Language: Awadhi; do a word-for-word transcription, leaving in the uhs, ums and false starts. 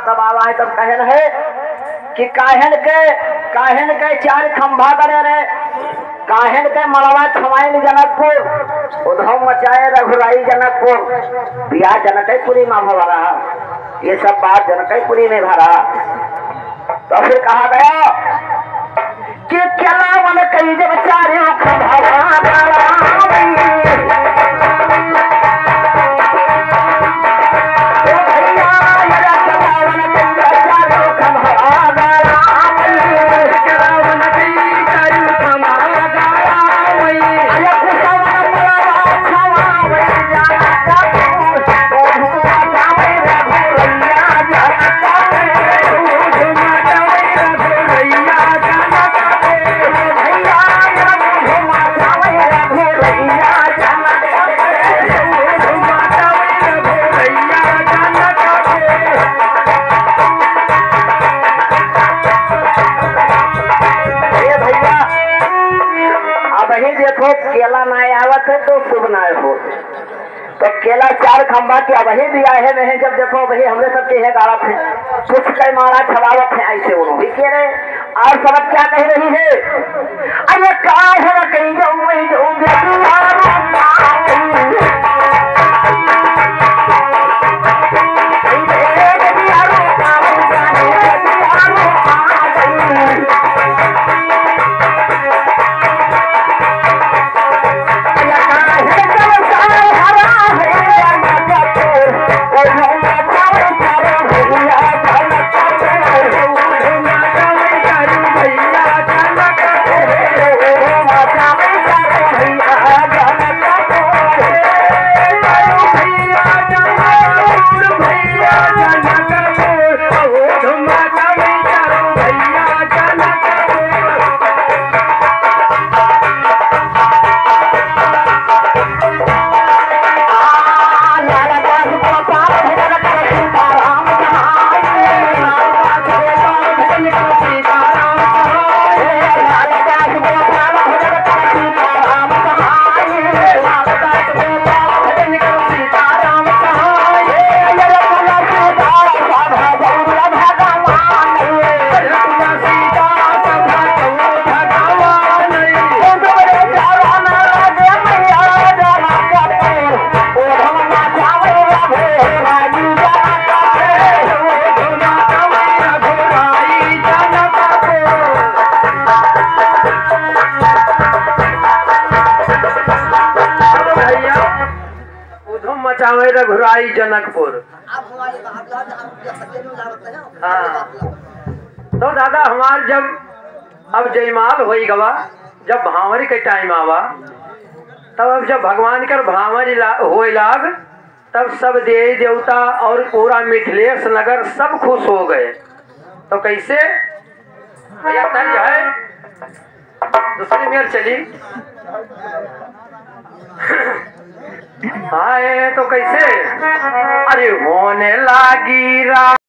तब आवा है, तब कहन है कि काहेन के, काहेन के चार खंभा गड़े रहे, काहेन के मड़वा छवाइन जनकपुर, उधम मचाए रघुराई जनकपुर, बियाह जनकपुरी मा भवा रहा, ये सब बात जनकपुरी में भरा। तो फिर कहा गया कि केलावन कई जब चारों खंभवा गड़ावई। ओ भैया, ये केलावन कई जब चारों खंभवा गड़ावई। केलावन कई चारों खंभवा गड़ावई। अरे कुसवन मलवा छवावई जाना का तू। ए भैया, अबहीं देखो, केला नाहीं आवत है तो शुभ नाहीं हो। तो केला चार खंभा के अबहीं बियाहे में है, जब देखो अबहीं हमरे सबके है गाड़ा थे, कुछ कई मारा छवावत है, ऐसे उन्हों भी कह रहे। और सबक क्या कह रही है? अरे का है कहीं जाऊं, वहीं जाऊं, बेटी, यार, भैया, उधम मचावे रघुराई जनकपुर। हाँ। तो दादा हमार जब अब जयमाल होई गवा, जब भांवरी के टाइम आवा, तब अब जब भगवान कर भांवरी ला-, होए लाग, तब सब देवी देवता और पूरा मिथिलेश नगर सब खुश हो गए। तो कैसे? भैया तंज है, दूसरी मेर चली। आए तो कैसे? अरे होने लागी राम